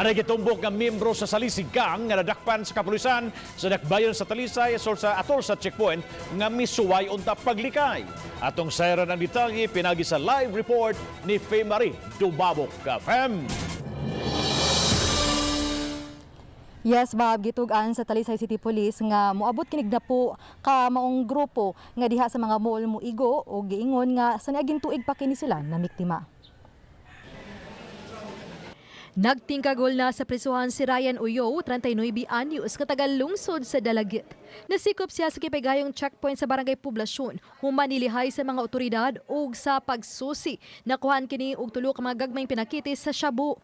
Anay gitumbok nga miyembro sa Salisi Gang nga nadakpan sa kapulisan sa dakbayan sa Talisay asol sa atol sa checkpoint nga misuway unta paglikay. Atong sayran ang detalye pinagi sa live report ni Fe Marie Dumabok. Fem. Yes, Bob, gitug-an sa Talisay City Police nga moabot kinig na po ka maong grupo nga diha sa mga mall moigo o giingon nga sa niaging tuig pa kini sila na biktima. Nagtingkagol na sa prisuhan si Ryan Uyo, 39 anyos, nga taga-lungsod sa Dalagit. Nasikop siya sa kipigayong checkpoint sa Barangay Poblasyon, humanilihay sa mga otoridad ug sa pagsusi. Nakuhaan kini og tulo ka mga gagmayng pinakitis sa shabu.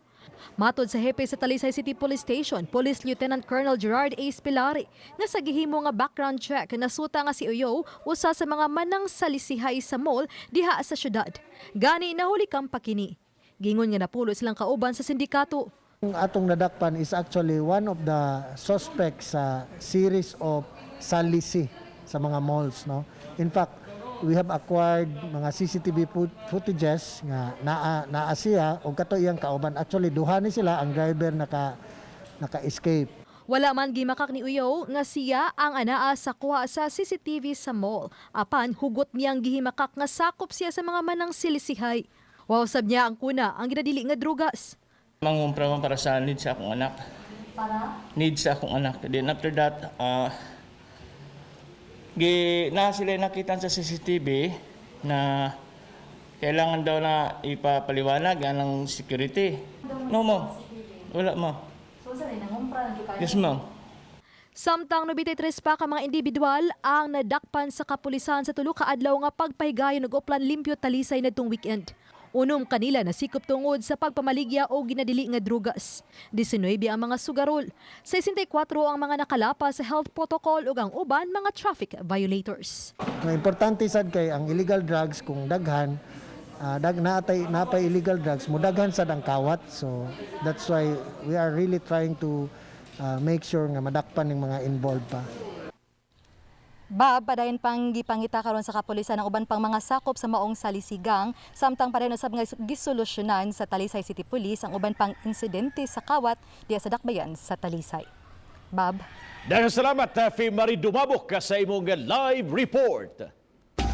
Matod sa hepe sa Talisay City Police Station, Police Lieutenant Colonel Gerard A. Spilari, nga sa gihimo nga background check, nasuta nga si Uyo usa sa mga manang salisihay sa mall diha sa syudad. Gani nahuli kang pakini. Gingon nga napulo silang kauban sa sindikato. Ang atong nadakpan is actually one of the suspects sa series of salisi sa mga malls, no. In fact, we have acquired mga CCTV footages nga naa naa siya og kato iyang kauban. Actually, duha ni sila, ang driver naka-escape. Wala man gimakak ni Uyo nga siya ang anaa sa kuha sa CCTV sa mall. Apan hugot niyang gihimakak nga sakop siya sa mga manang silisihay. Wow, sab niya ang kuna ang ginadili nga drugas. Mangumpra man para sa needs sa akong anak. Para? Needs sa akong anak. Then after that, gi na sila nakita sa CCTV na kailangan daw na ipapaliwanag ang security. No, ma'am. Wala, ma'am. Yes, ma'am. Samtang 93 pa ka mga individual ang nadakpan sa kapulisan sa tulo ka adlaw nga pagpahigayon og Oplan Limpyo Talisay nadtong weekend. Unom kanila nasikop tungod sa pagpamaligya o ginadili nga drugas. 19 ang mga sugarol. 64 ang mga nakalapa sa health protocol ug ang uban mga traffic violators. Ang importante sad kay ang illegal drugs kung daghan, dag naatay napay illegal drugs, mudaghan sad ang kawat. So that's why we are really trying to make sure nga madakpan ng mga involved pa. Bob, padayon pang gipangita karon sa kapulisan ang uban pang mga sakop sa maong salisigang, samtang padayon usab nga gisolusyonan sa Talisay City Police ang uban pang insidente sa kawat diha sa dakbayan sa Talisay. Bob. Daghang salamat, Fe Marie Dumabok, sa imong live report.